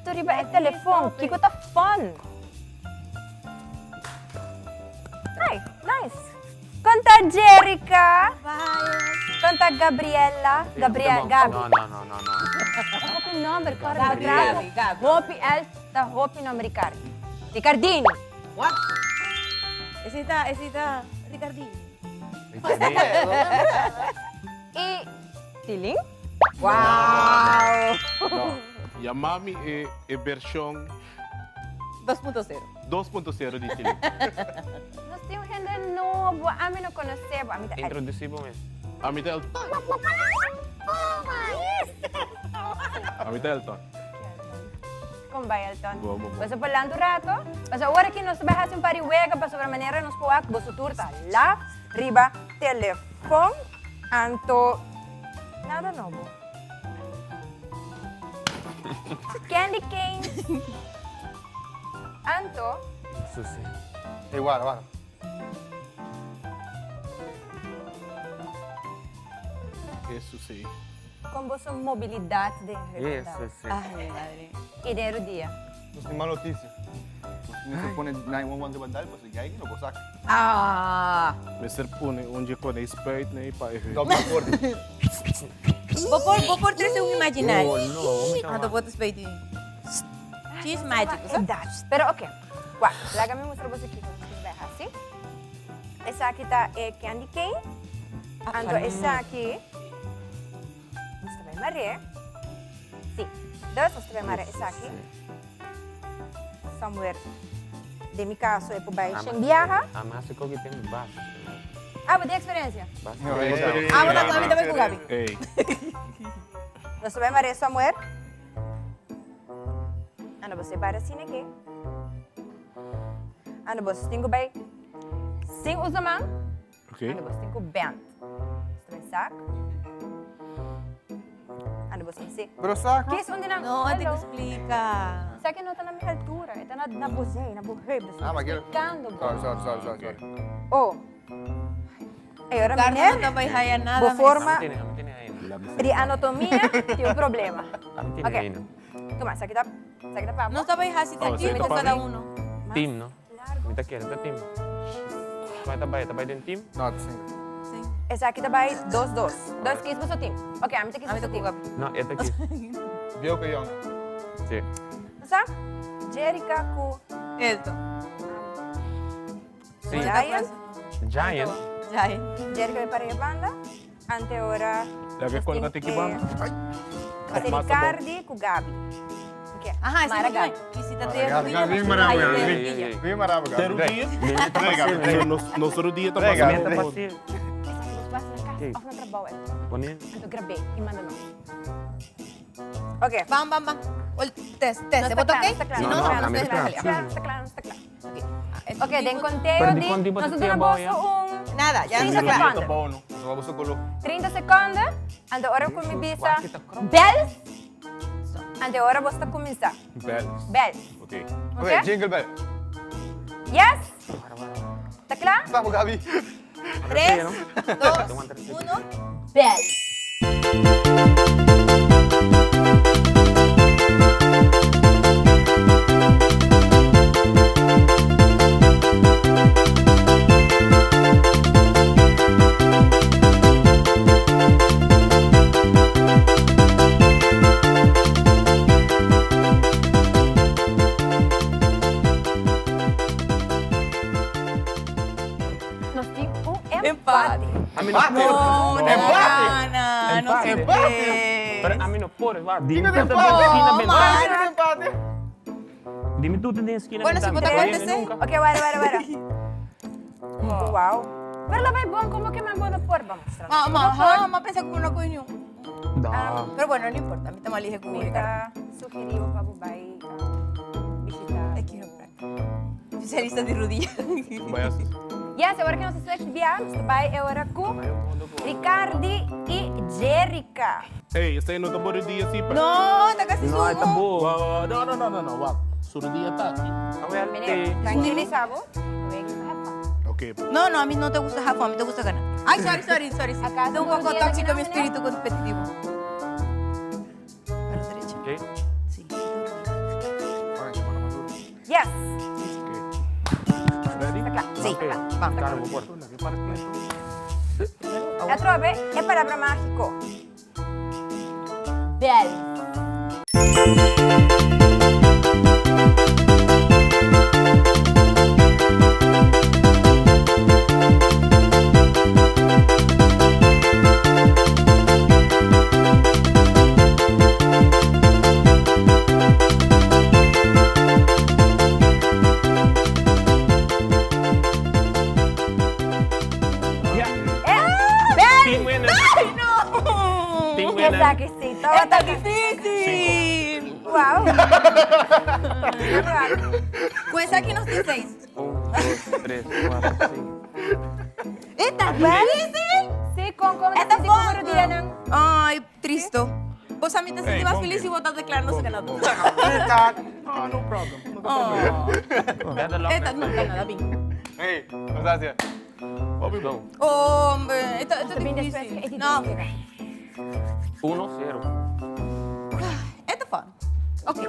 ketu riba e telefon. Kiko ta fun? Ai, nice. Kon ta Jerrica? Kon ta Gabriella? Gabriel, Gabi. No, no, no, no, no. Hopi nomber, kòrda. Gabriel. Gabi. Hopi el ta hopi nomber Ricardi. Ricardini. What? Esei ta, esei ta Ricardini. Ricardini. I Tilin? Wow! No. Yama mi e e version 2.0. 2.0 di Tilin. Nos tin un hende nobo, ami no konosé bo. Ami ta El. Introducí bo mes. Ami ta Elton. Ami ta Elton. Kon bai Elton? Bon, bon, bon. Boso por lanta un rato? Pasobra ora ki nos ta bai hasi un par di wega pasobra manera nos por wak boso tur ta laf riba telefon. Anto nada nobo. Candy cane. Anto. Susi. Ey, wara, wara. Eso sí. Con boso mobilidad den heup ta? Eso sí. Ay, mi madre. Y den rudia? Nos tin mal noticia. Nos mester pone 911 riba dal pasobra guy no por saca. Ah! Mester pone un dje con e spuit nei pa e heup. Doble acorde. Bo por, bo por trece un imaginario. Oh, no, mi ta Anto bo ta spuit di cheese magic, sa? Edad. Pero oké. Wak, laga mi mustra boso kiko nos tin bai hasi. Esaki ta e candy cane. Anto esaki nos ta bai mar'é. Sí. Dus nos ta bai mar'é esaki. Somewhere. Den mi kaso e por bai shen biaha. Ami hasi koki tin basta. Ah, bo tin eksperensia? Basta. Ah, bo ta ku ami tambe ku Gabi. Ey. Nos ta bai mar'é somewhere. Anda bo se para asina ke. Anda bo tin ku bai sin usa man. Okay. Anda bo tin ku bend. Sta bai sak. Anda bo sin si. Pero sak. Kies un di nan. No, te explica. Sa que no ta na mi altura, e ta na na bo zee, na bo heup. Dus Ah, maar quiero. explicando bo. Sorry, sorry, sorry, sorry, sorry. Oh. E ora Ricardo meneer, no ta bai haya nada bo mes. forma Ami tene, ami tene aina. di anatomia tin un problema. Ami tene Ok. aina. Tuma, esaki ta, esaki ta pa bo. Nos ta bai hasi Oh, ta esaki team ta o pa cada mi? uno? Team, no? Largo. Mi ta kere ta team. Bai ta bai, ta bai den team? No, ta single. Sí. Esaki ta bai dos dos. Dos kis boso team. Ok, ami ta kis Ami boso ta team. ku Gabi. No, e ta kis. Bieu ke yong. Sí. Sa? Jerica ku Elton. Sí. Giant. Giant? Giant. Jerica bai para e banda. Ante ora Laga nos colga tin tiki e banda. Ay. Ate Masa bom. Ricardi ku Gabi. Ok. Aha, ese Mara no Gabi. Y si ta te Gabi, rodilla, Gabi, no Mara, ay, Gabi. te Ey, rodilla. ey, ey. Bien marabo, Gabi. Te rodilla? Venga, So, nos, nos rodilla ta Venga. pasando Meta por- fácil. Esaki nos pasa na casa Ok. of na trabou. Pone. Anto grab'é y manda nos. Ok. Bam, bam, bam. Ol, test, test. No ¿Se está bota claro, ok? no está claro. Si no, No, no, no, no, a mí se está deja. Claro, está claro, está claro. Ok. Ok, den conteo Pero di di con tipo nos te duna boa, boso ya. un Nada, ya 30 está claro. seconden. Ta bou, no. Nos vamos a color. 30 seconden. Ante ora cu mi bisa Wak, kita krop. bells. Ante ora boso ta cuminsa. Bells. Bells. Ok. Ok? Ok, jingle bell. Yes? Ta cla? Stavo, Gabi. 3, 2, 1, bell. Nos tin un empate. Ami no por. No, no Empate. gana. No se Empate. puede. Pero ami no por. Wa, dimi Kiko tu de ta den empate? esquina No, bentana. man. Empate. Dimi tu ta den esquina Bueno, si bentana. bo ta No contesté. viene nunca. Ok, wara, wara, wara. Wow. Pero lo bai bon, como que man bo no por? Vamos. Ma, ma, ajá, ma pensa como no coño. Da. Pero bueno, no importa. A mí también elige con Mi Ricardo. ta sugeri bo pa bo bai bishita. Es quiropráctico. Especialista de rodilla. Bai así. Yes, awor ku nos a switch bia, nos ta bai e ora ku Ricardi i Jerrica. Ey, esei no ta bo rodia si, pa. No, ta casi No, ta sumo. bo. Wa, wa, wa, no, no, no, no, no, wak. Su rodia ta aki. Awel, Meneer, te. tranquilisa bo. Have fun. Ok. No, no, a mí no te gusta have fun, a mí te gusta ganar. Ay, sorry, sorry, sorry. Sí. Acaso Tengo un poco rodilla tóxico ta mi gana, espíritu competitivo. A la derecha. Ok. Sí, te rodilla. Yes! Ready? Ta kla. Sí. Ok. Bam. Claro, bo por. Atrobe e palabra mágiko. Bel. Team winner. Ay, no! Team winner. Esaki sí, Esta difícil. Wow. Cu esaki nos tin seis. Un, dos, tres, cuatro, cinco. Esta difícil. Sí, con con Esta sí, forma. con rudianan. Ay, tristo. Vos a mí te sentí Hey, más bon feliz si bien. vos estás declarando su ganador. No, no problem. No Oh. Better luck Esta next no time. gana, David. Hey, gracias. Hopi bon. Hombre, esta es Bin después difícil. que No, 1-0. esta es fun. Ok.